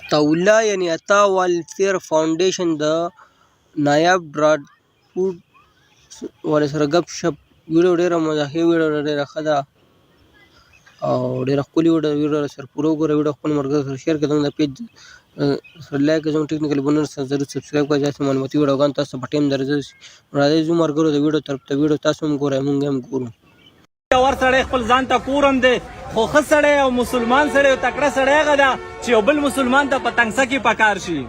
عطاالله یعنی عطا ویلفیر فاونډیشن د نایاب ډراډفورډ والے سره ګپ شپ. ویډیو ډیره مزاحي ویډیو ده، ډیره ښه ده او ډیره ښکلې ویډیو ده. ویډیو سره پوره وګوره، ویډیو خپل ملګرو سره شیر کړئ، زموږ د پیج سره لایک کړئ، زموږ ټیکنیکل بونر سره ضرور سبسکرایب کړئ، داسې معلوماتي ویډیوګان تاسو ته په ټایم درځي. راځئ ځو ملګرو د ویډیو طرف ته، ویډیو تاسو هم ګورئ، موږ هم ګورو. ور سړی خپل ځان ته کورم دی، خو ښه سړی او مسلمان سړی او تکړه سړی هغه ده چې یو بل مسلمان ته په تنګسه کې پکار شي.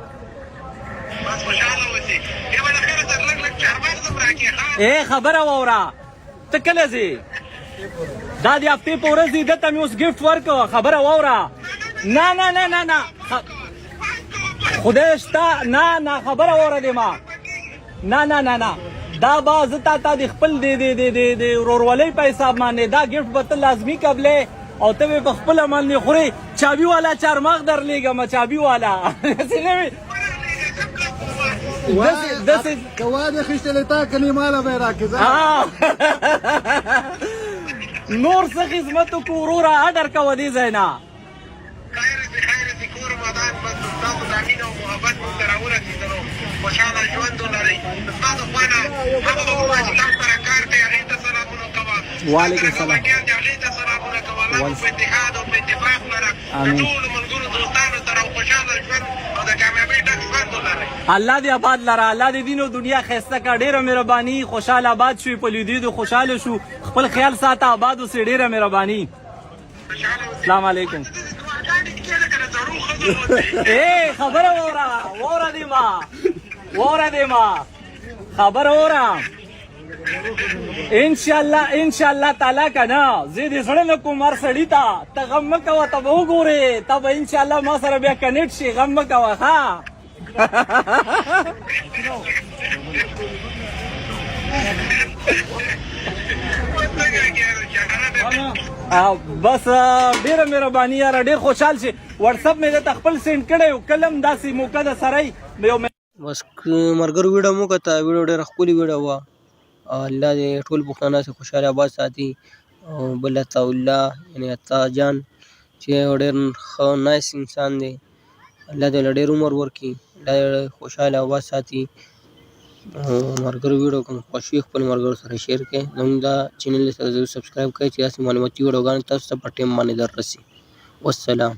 بس خوشحاله اوسې. بیا به له خیره سره لږ لږ چارمغز هم راکړې ښه؟ ای خبره واوره، ته کله ځې؟ دا د هفتې په ورځ دی، ده ته مې اوس ګفټ ورکړ. خبره واوره، نه نه نه نه نه، خدای شته، نه نه، خبره واوره دې ما، نه نه نه نه، دا به زه تا ته د خپل د د د د د ورورولۍ په حساب باندې دا ګفټ به ته لازمي قبلې او ته به په خپله باندې خورې. چابي والا چارمغ درلېږم، چابي والا، داسې نه وي داسې داسې که وادې خیشتلې تا کني ماله به یې راکړې ځه. نور څه خدمت وکړو وروره؟ اډر کوه دې ځای نه. خیر اوسې، خیر اوسې، کور مو ودان. بس ستاسو دا مینه او محبت موږ ته راورسېده نو خوشحاله ژوند ولرئ. زما د خوا نه هغه وروڼه چې تاسو سره کار کوي هغې ته سلامونه کوه، ستا وعلیکم سره سلام. ګاونډیان دي هغې ته سلامونه کوه. الله مو په اتحاد او په اتفاق لره د ټولو ملګرو دوستانو سره او خوشحاله ژوند او د کامیابۍ ډک ژوند ولرئ. الله دې آباد لره، الله دې دین او دنیا ښایسته کړه. ډېره مهرباني، خوشحاله آباد شوې، په لیدو دې خوشحاله شو. خپل خیال ساته، آباد اوسې، ډېره مهرباني. السلام علیکم. اے خبره وره، وره دې ما، وره دې ما، خبره وره. ان شاء الله، ان شاء الله تعالی کنه زه دې زړه نه کوم هر سړي ته، ته غم مه کوه، ته به وګورې، ته به ان شاء الله ما سره بیا کنیکټ شي، غم مه کوه. ښه بس ډیره مهرباني یاره، ډیر خوشحال شي. واتس اپ مې درته خپل سینډ کړی، کله هم داسې موقع ده سره یو. بس ملګرو ویډیو مو کته، ویډیو ډیره ښکلې ویډیو وه. الله دې ټول پښتانه هسې خوشحاله آباد ساتي. او بل عطاالله یعنی عطا جان چې یو ډېر ښه نایس انسان دی، الله دې له ډېر عمر ورکړي، الله دې خوشحاله آباد ساتي. او ملګرو ویډیو کوم خوښ وي خپل ملګرو سره شیر کړئ، زموږ دا چینل سره ضرور سبسکرایب کړئ چې داسې معلوماتي ویډیوګانې تاسو ته په ټایم باندې در رسي. والسلام.